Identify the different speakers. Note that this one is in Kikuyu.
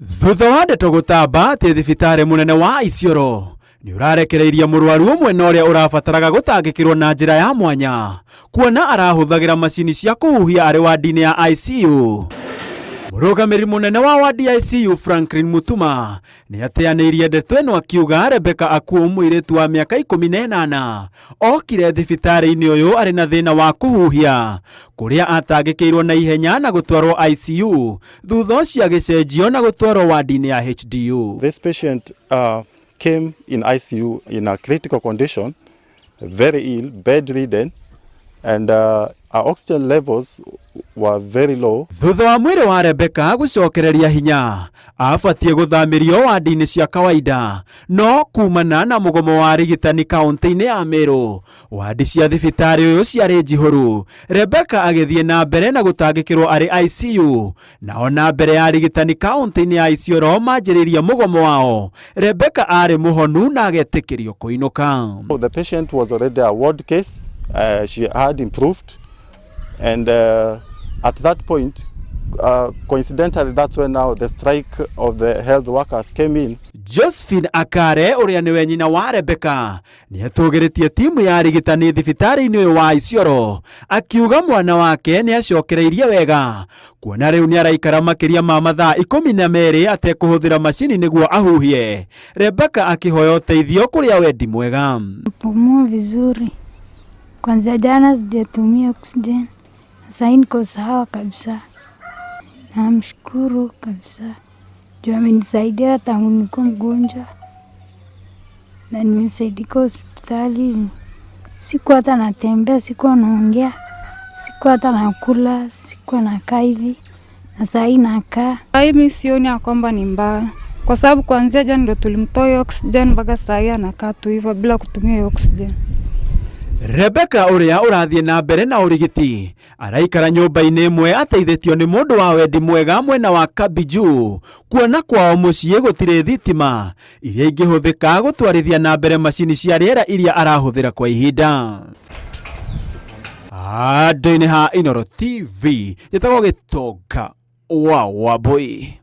Speaker 1: Thutha wa ndeto gũtamba atĩ thibitarĩ mũnene wa Isiolo nĩ ũrarekereirie mũrwaru ũmwe na ũrĩa ũrabataraga gũtangĩkĩrwo na njĩra ya mwanya kuona arahũthagĩra macini cia kũhuhia arĩ wadi-inĩ ya ICU. Mũrũgamĩrĩri mũnene wa wadi ya ICU Franklin Mutuma nĩ ateanĩirie ndeto ĩno akiuga Rebecca Akuo mũirĩtu wa mĩaka 18 okire thibitarĩ-inĩ ũyũ arĩ na thĩna wa kũhuhia kũrĩa atangĩkĩirwo na ihenya na gũtwarwo ICU thutha ũcio agĩcenjio na gũtwarwo wadi-inĩ ya HDU.
Speaker 2: This patient came in ICU in a critical condition, very ill, bedridden, and our oxygen levels were very low.
Speaker 1: Thutha wa mwĩrĩ wa Rebecca gũcokereria hinya abatiĩ gũthamĩrio wadi-inĩ cia kawaida no kumana na mũgomo wa arigitani kaũntĩ-inĩ ya Meru wadi cia thibitarĩ ũyũ ciarĩ njihũru. Rebecca agĩthiĩ na mbere na gũtangĩkĩrwo arĩ ICU na ona mbere ya arigitani kaũntĩ-inĩ ya Isiolo manjĩrĩria mũgomo wao Rebecca arĩ mũhonu na agetĩkĩrio kũinũka.
Speaker 2: So the patient was already a ward case. She had improved, and at that point, coincidentally, that's when now the strike of the health workers came in.
Speaker 1: Josephine Akare ũrĩa nĩwe nyina wa Rebecca nĩ atũgĩrĩtie timu ya arigitani thibitarĩ-inĩ ũyũ wa Isiolo akiuga mwana wake nĩ acokereirie wega kuona rĩu nĩ araikara makĩria ma mathaa 12 atekũhũthĩra macini nĩguo ahuhie. Rebecca akĩhoya ũteithio kũrĩ awendi mwega.
Speaker 3: Pumua vizuri. Kwanzia jana sijatumia oxygen. Sasa niko sawa kabisa. Namshukuru kabisa juu amenisaidia tangu nikuwa mgonjwa na nimesaidika hospitali. Sikuwa hata natembea, sikuwa naongea, sikuwa hata nakula, sikuwa nakaa hivi, na saa hii nakaa.
Speaker 4: Hii mi sioni ya kwamba ni mbaya, kwa sababu kuanzia jana ndo tulimtoa hiyo oxygen mpaka saa hii anakaa tu hivyo bila kutumia hiyo oxygen.
Speaker 1: Rebecca ũrĩa ũrathiĩ na mbere na ũrigiti araikara nyũmba-inĩ ĩmwe ateithĩtio nĩ mũndũ wa wendi mwega mwena wa Kabiju kuona kwao mũciĩ gũtirĩ thitima iria ingĩhũthĩka gũtwarithia na mbere macini cia rĩera iria arahũthĩra kwa ihinda. Andũ-inĩ ha Inooro TV njĩtagwo Gĩtonga wa Wambui.